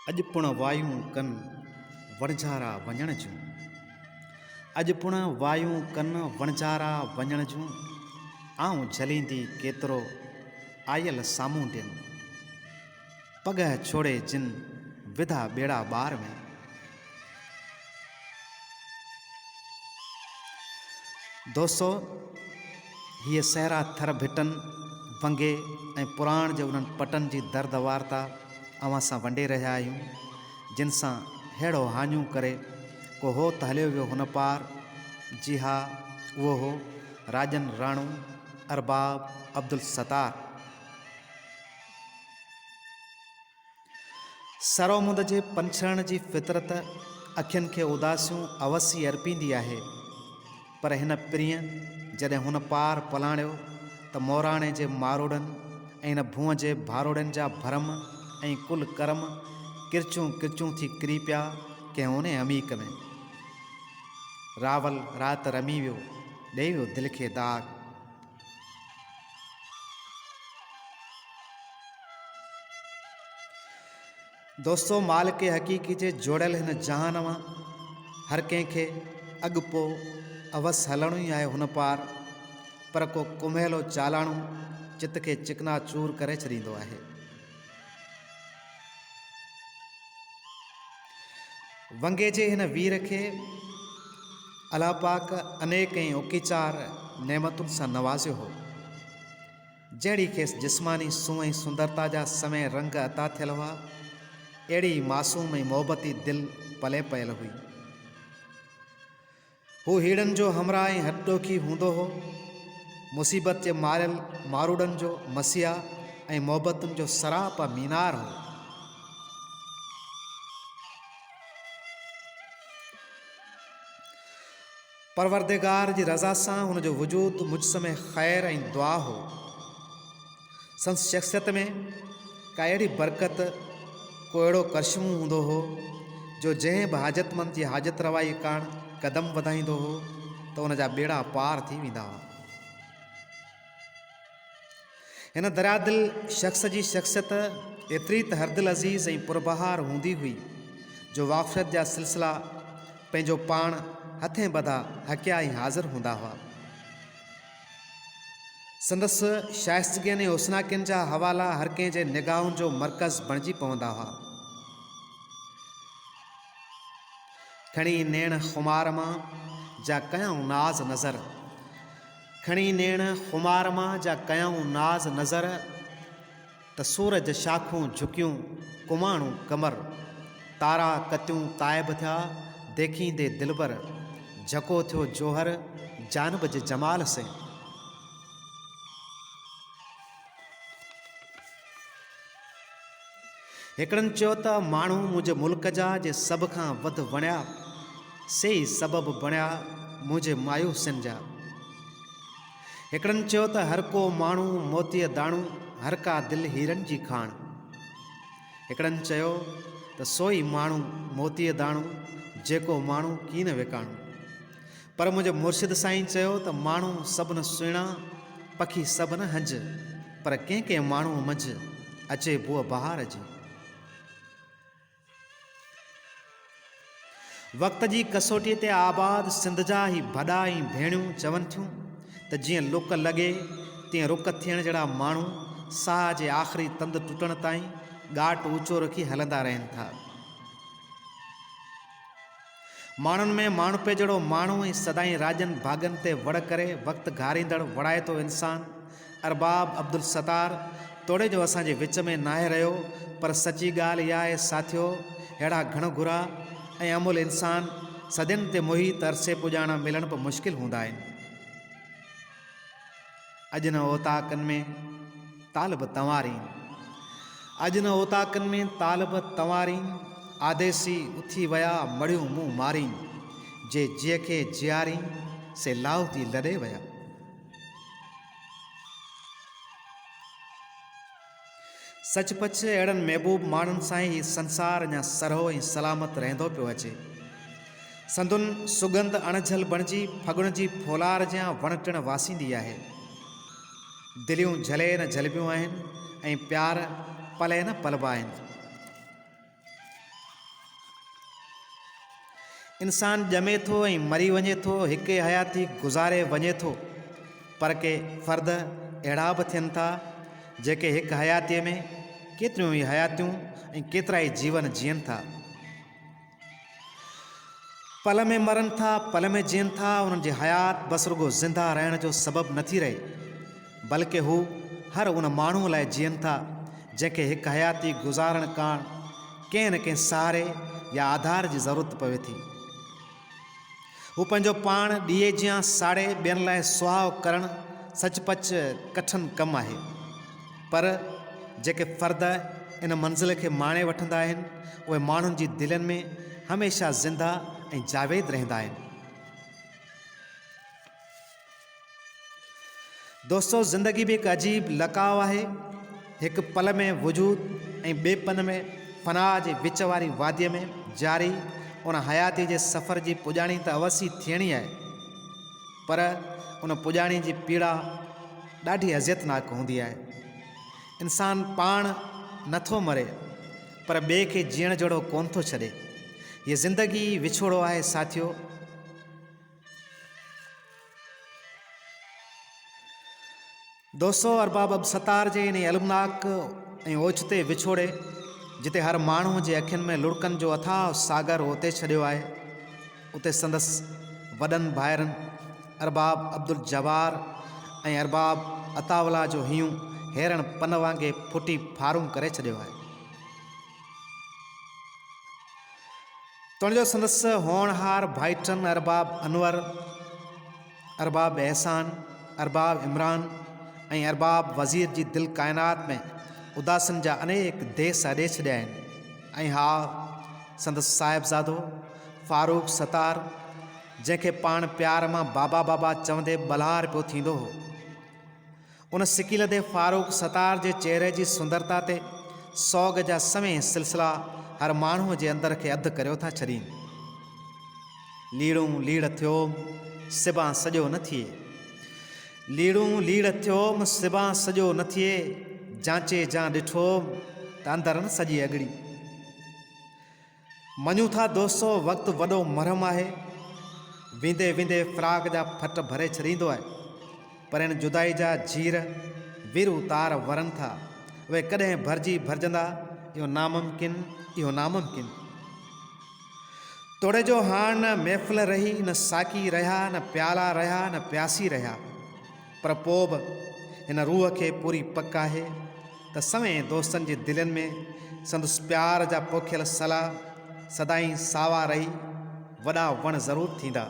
اڄ پڻ وايون ڪن وڻجارا وڃڻ جون. اڄ پڻ وايون ڪن وڻجارا وڃڻ جون. آئون جهليندي ڪيترو آيل سامونڊين. پڳهه ڇوڙي جن وڌا ٻيڙا ٻار ۾. دوستو هيء صحرا ٿر ڀٽن، ونگي ۽ پراڻ جي انهن پٽن جي درد وارتا اوهان سان ونڊي رهيا آهيون، جن سان ههڙو هاڃون ڪري ڪو هو ته هليو ويو هن پار، جي ها اهو هو راڄن راڻو ارباب عبدالستار. سرومند جي پنڇرڻ جي فطرت اکين کي اداسيون اوس ئي ارپيندي آهي، پر هن پرينء جڏهن هن پار پلاڻيو ته موراڻي جي ماروئڙن ۽ هن ڀونء جي ڀاروڙين جا ڀرم ۽ ڪل ڪرم ڪرچون ڪرچون ٿي ڪري پيا ڪنهن اونهي عميق ۾. راول رات رمي ويو، ڏئي ويو دل کي داغ. دوستو مالڪ حقيقي جي جوڙيل هن جهان مان هر ڪنهن کي اڳ پوء اوس هلڻو ئي آهي هن پار پر ڪو ڪمهلو چالاڻو چت کي چڪنا چور ڪري ڇڏيندو آهي. ونگي جي هن وير کي الله پاڪ انيڪ ۽ اڪيچار نعمتن سان نوازيو هو. جهڙي کيس جسماني سونهن ۽ سندرتا جا سوين رنگ عطا ٿيل هئا، اهڙي ئي معصوم ۽ محبتي دل پلي پيل هئي. هو هيڙن جو همراهه ۽ هڏڏوکي هوندو هو. مصيبت جي ماريل ماروئڙن جو مسيحا ۽ محبتن جو سراپا مينار هو. پروردگار جي رضا سان هن جو وجود مجسمه خير ۽ دعا هو. سندس شخصيت ۾ ڪا اهڙي برڪت، ڪو اهڙو ڪرشمو هوندو هو، جو جنهن به حاجتمند جي حاجت روائيء ڪاڻ قدم وڌائيندو هو ته ان جا ٻيڙا پار ٿي ويندا هئا. هن دريادل شخص جي شخصيت ايتري ته هردلعزيز ۽ پربهار هوندي هئي، جو واقفيت جا سلسلا پنهنجو پاڻ هٿين ٻڌا هڪيا ۽ حاضر هوندا هئا. سندس شائستگين ۽ حسناڪين جا حوالا هر ڪنهن جي نگاهن جو مرڪز بڻجي پوندا هئا. کڻي نيڻ خمار مان جا ڪيائون ناز نظر. کڻي نيڻ خمار مان جا ڪيائون ناز نظر. ته سورج شاخون جهڪيون ڪماڻون ڪمر، تارا ڪتيون تائب ٿيا ديکيندي دلبر، جهڪو ٿيو جوهر جانب جي جمال سين. هڪڙن چيو ته ماڻهو منهنجي ملڪ جا جي سڀ کان وڌ وڻيا، سي ئي سبب بڻيا منهنجي مايوسين جا. هڪڙن چيو ته هر ڪو ماڻهو موتيء داڻو، هر ڪا دل هيرن جي کاڻ. هڪڙن چيو ته سو ئي ماڻهو موتيء داڻو، جيڪو ماڻهو ڪين وڪاڻو. پر منهنجي مرشد سائين چيو ته ماڻهو سڀ نه سهڻا، پکي سڀ نه هنج، پر ڪنهن ڪنهن ماڻهوء منجهه اچي بوء بهار جي. وقت جي ڪسوٽيء تي آباد سنڌ جا هي ڀڏا ۽ ڀيڻيون چون ٿيون ته جيئن لڪ لڳي تيئن رڪ ٿيڻ جهڙا ماڻهو ساهه جي آخري تند ٽٽڻ تائين ڳاٽ اوچو رکي هلندا رهن ٿا. ماڻهن ۾ ماڻهپي جهڙو ماڻهو ۽ سدائين راڄن ڀاڳن تي وڙ ڪري وقت گهاريندڙ وڙائتو انسان ارباب عبدالستار توڙي جو اسان جي وچ ۾ ناهي رهيو پر سچي ڳالهه اها آهي ساٿيو ههڙا گهڻ گهرا ۽ املهه انسان صدين تي محيط عرصي پڄاڻا ملڻ به مشڪل هوندا آهن. اڄ نه اوطاقن ۾ طالب تنوارين اڄ نه اوطاقن ۾ طالب تنوارين آديسي اٿي ويا مڙهيون منهن مارين جي جيء کي جيارين سي لاهوتي لڏي ويا. سچ پچ اهڙن محبوب ماڻهن سان ئي هي سنسار اڃا سرهو ۽ سلامت رهندو پيو اچي. سندن سڳنڌ اڻجهل بڻجي ڦڳڻ جي ڦولار جيان وڻ ٽڻ واسيندي آهي. دليون جهلي نه جهلبيون آهن ۽ پيار پلئه نه پلبا آهن. انسان ڄمي ٿو ۽ مري وڃي ٿو، هڪ ئي حياتي گذاري وڃي ٿو، پر ڪي فرد اهڙا به ٿين ٿا، جيڪي هڪ حياتيء ۾ ڪيتريون ئي حياتيون ۽ ڪيترائي جيون جيئن ٿا. پل ۾ مرن ٿا، پل ۾ جيئن ٿا، انهن جي حيات بس رڳو زنده رهڻ جو سبب نٿي رهي، بلڪه هو هر ان ماڻهوء لاء جيئن ٿا، جنهن کي هڪ حياتي گذارڻ ڪاڻ ڪنهن نه ڪنهن سهاري يا آڌار جي ضرورت پوي ٿي. هو پنهنجو پاڻ ڏيئي جيان ساڙي ٻين لاء سهائو ڪرڻ سچ پچ ڪٺن ڪم آهي. پر جيڪي فرد ان منزل کي ماڻي وٺندا آهن، اهي ماڻهن جي دلين ۾ هميشه زنده ۽ جاويد رهندا آهن. دوستو زندگي به هڪ عجيب لقاء آهي. هڪ پل ۾ وجود ۽ ٻئي پل ۾ فنا جي وچ واري واديء ۾ جاري ان حياتيء جي سفر جي پڄاڻي ته اوس ئي ٿيڻي آهي، پر ان پڄاڻي جي پيڙا ڏاڍي اذيتناڪ هوندي آهي. انسان پاڻ نه ٿو مري، پر ٻئي کي جيئڻ جهڙو ڪونه ٿو ڇڏي. هيء زندگي ئي وڇوڙو آهي ساٿيو! دوستو ارباب عبدالستار جي انهي المناڪ ۽ اوچتي وڇوڙي جتي هر ماڻهو جي اکين ۾ لڙڪن جو اٿاهه ساگر اوتي ڇڏيو آهي اتي سندس وڏن ڀائرن ارباب عبدالجبار ۽ ارباب عطاءالله جو هيون هيرڻ پن وانگي ڦٽي ڦارون ڪري ڇڏيو آهي. تنهنجو سندس هئڻهار ڀائٽن ارباب انور، ارباب احسان، ارباب عمران ۽ ارباب وزير جي دل ڪائنات ۾ اداسين جا انيڪ ديس اڏي ڇڏيا آهن ۽ ها سندس صاحبزادو فاروق ستار جنهن کي پاڻ پيار مان بابا بابا چوندي ٻلهار پيو ٿيندو هو. ان سڪيلڌي فاروق ستار جي چهري جي سندرتا تي سوڳ جا سوين سلسلا هر ماڻهوء جي اندر کي اڌ ڪريو ٿا ڇڏين. ليڙون ليڙ ٿيوم، سبان سڄو نه ٿئي. ليڙون ليڙ ٿيوم، سبان سڄو نه ٿئي، جانچي جان ڏٺوم، ته اندر نه سڄي اڳڙي. مڃون ٿا دوستو وقت وڏو مرهم آهي، ويندي ويندي فراق جا ڦٽ ڀري ڇڏيندو آهي، پر ان جدائي جا جهير ويرو تار ورن ٿا، اهي ڪڏهن ڀرجي ڀرجندا، اهو ناممڪن، اهو ناممڪن. توڙي جو هاڻ نه محفل رهي، نه ساقي رهيا، نه پيالا رهيا، نه پياسي رهيا، پر پوء به هن روح کي پوري پڪ آهي ته سوين دوستن جي دلين ۾ سندس پيار جا پوکيل سلا سدائين ساوا رهي وڏا وڻ ضرور ٿيندا.